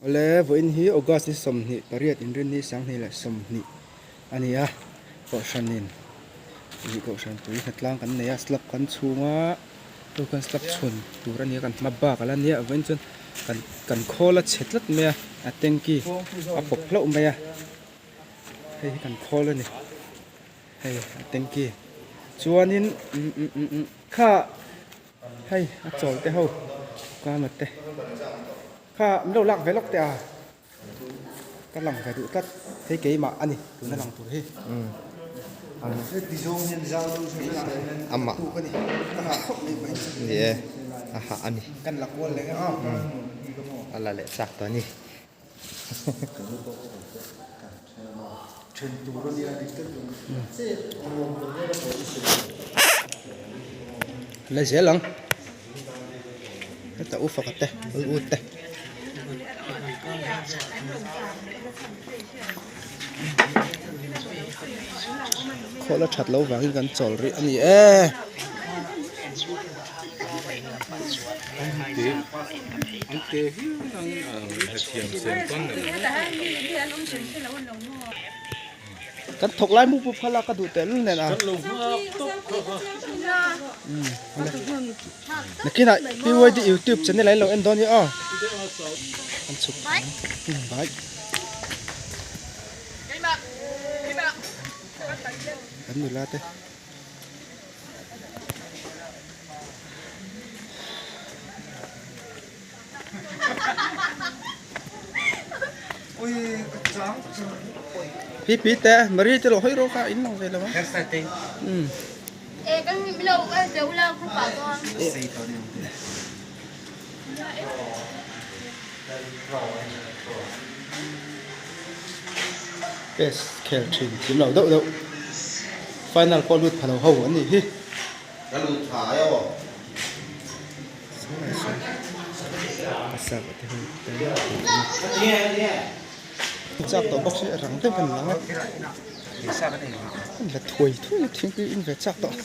Awle, vawiin hi August ni 28 inrinni 2020 a ni a, kohhranin ih kohhran pui hnatlang kan nei a, slab kan chhung a, chu kan slab chhun tur a ni a, kan hma bak a la nia, vawiin chuan kan kan khawl a chhe tlat mai a, a tanky a pawp hlauh mai a, hei hi kan khawl a ni, hei a tanky chuanin umm umm umm umm kha. Hei a chawl te ho kama te kha min lo lak ve lawk teh a ka lang ve duh tlat hei keimah a ni tuna lang tur hi amah ni e a hah a ni kan la kual leh a a la leh chak tawh a ni. La zel ang heta u faka te u u te khawla that lo vangin kan chawl rih a ni e. Kan thawk lai mu pawh kha lak ka duh tehlul nen a. Nakinah PYD YouTube channel ah in lo en dawn hi aw. Kan chhuk ang bai. Kan nula te. Pi pi te Marie te lo hawi rawh kha in lang ve lo a. Um. Test khel thin kim lo deuh deuh. Final pawh lut pha lo ho an nih hi. Ka lut tha e aw. Chak tawh bawk si a rang deuh kan lang a. La thuai thuai a thingpui in ve chak tawh.